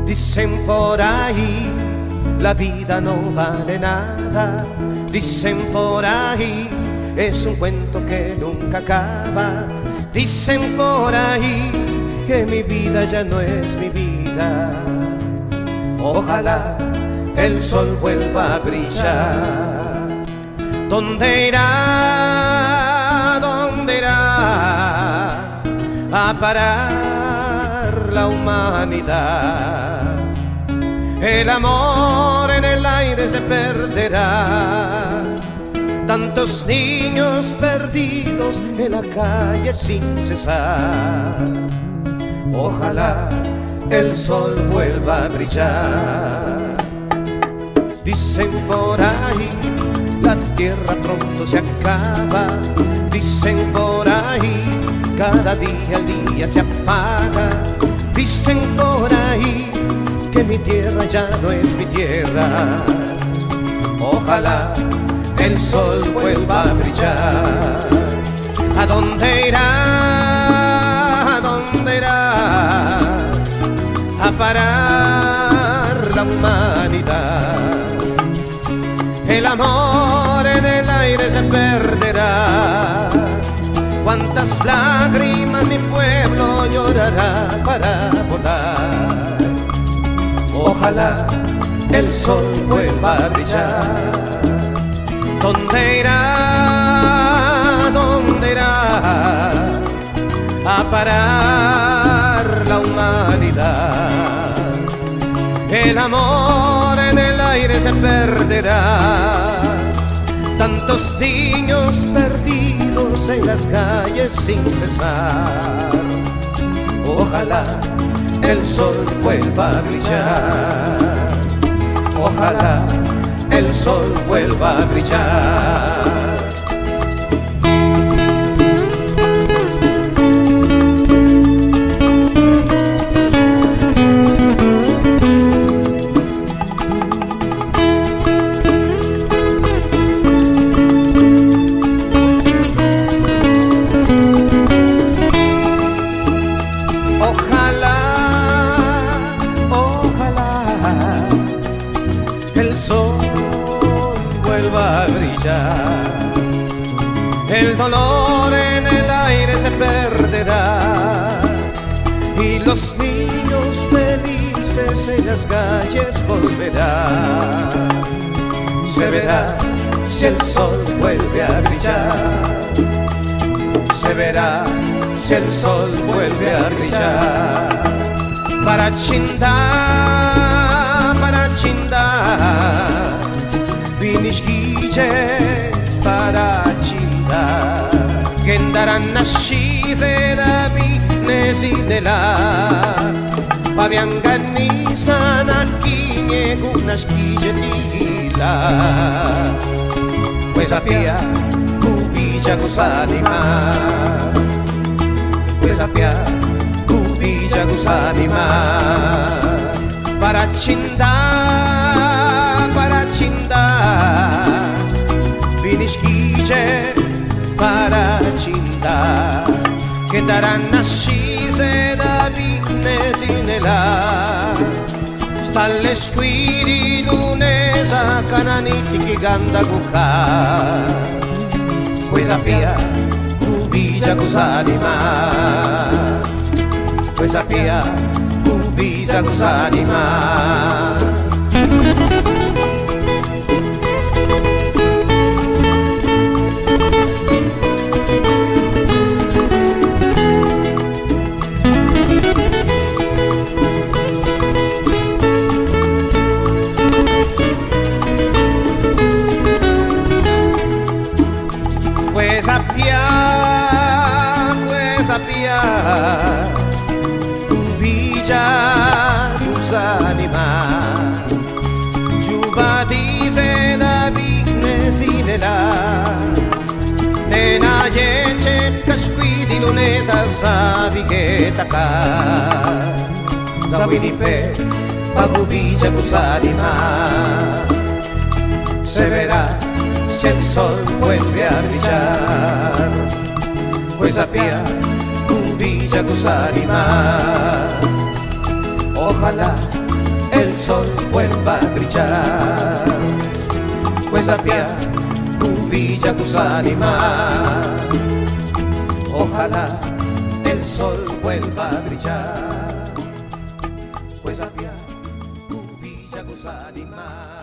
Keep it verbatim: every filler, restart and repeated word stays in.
Dicen por ahí, la vida no vale nada. Dicen por ahí, es un cuento que nunca acaba. Dicen por ahí que mi vida ya no es mi vida. Ojalá el sol vuelva a brillar. ¿Dónde irá, dónde irá a parar la humanidad? El amor en el aire se perderá. Tantos niños perdidos en la calle sin cesar. Ojalá el sol vuelva a brillar. Dicen por ahí, la tierra pronto se acaba. Dicen por ahí, cada día el día se apaga. Dicen por ahí que mi tierra ya no es mi tierra. Ojalá el sol vuelva a brillar. ¿A dónde irá? ¿A dónde irá a parar la humanidad? El amor en el aire se perderá. ¿Cuántas lágrimas mi pueblo llorará para borrar? Ojalá el sol vuelva a brillar. ¿Dónde irá? ¿Dónde irá a parar la humanidad? El amor en el aire se perderá. Tantos niños perdidos en las calles sin cesar. Ojalá el sol vuelva a brillar. Ojalá el sol vuelva a brillar. Ojalá, ojalá el sol vuelva a brillar. El dolor en el aire se perderá y los niños felices en las calles volverán. Se verá si el sol vuelve a brillar. Se verá si el sol vuelve a brillar. Para chindá, para chindá, bini xquidxe para chindá. Guendaranaxhii zedá binne zinelá, pa bianganisa naquiñe guna xquidxe ti guila. Cueza piaꞌ gubidxa gusanimá, cueza piaꞌ gubidxa gusanimá. Para chindá, para chindá, bini xquidxe para chindá. Guendaranaxhii zedá binne zinelá, stale xcuidiꞌ lu neza ca naniti que ganda gucá. Cueza piaꞌ gubidxa gusanimá, cueza piaꞌ gubidxa gusanimá. Cueza piaꞌ, cueza piaꞌ, gubidxa gusanimá. Neza sabique tacá, zahuidipe pa gubidxa gusanimaꞌ. Se verá si el sol vuelve a brillar. Cueza piaꞌ gubidxa gusanimaꞌ. Ojalá el sol vuelva a brillar. Cueza piaꞌ gubidxa gusanimaꞌ. Ojalá el sol vuelva a brillar. Cueza piaꞌ gubidxa gusanimaꞌ.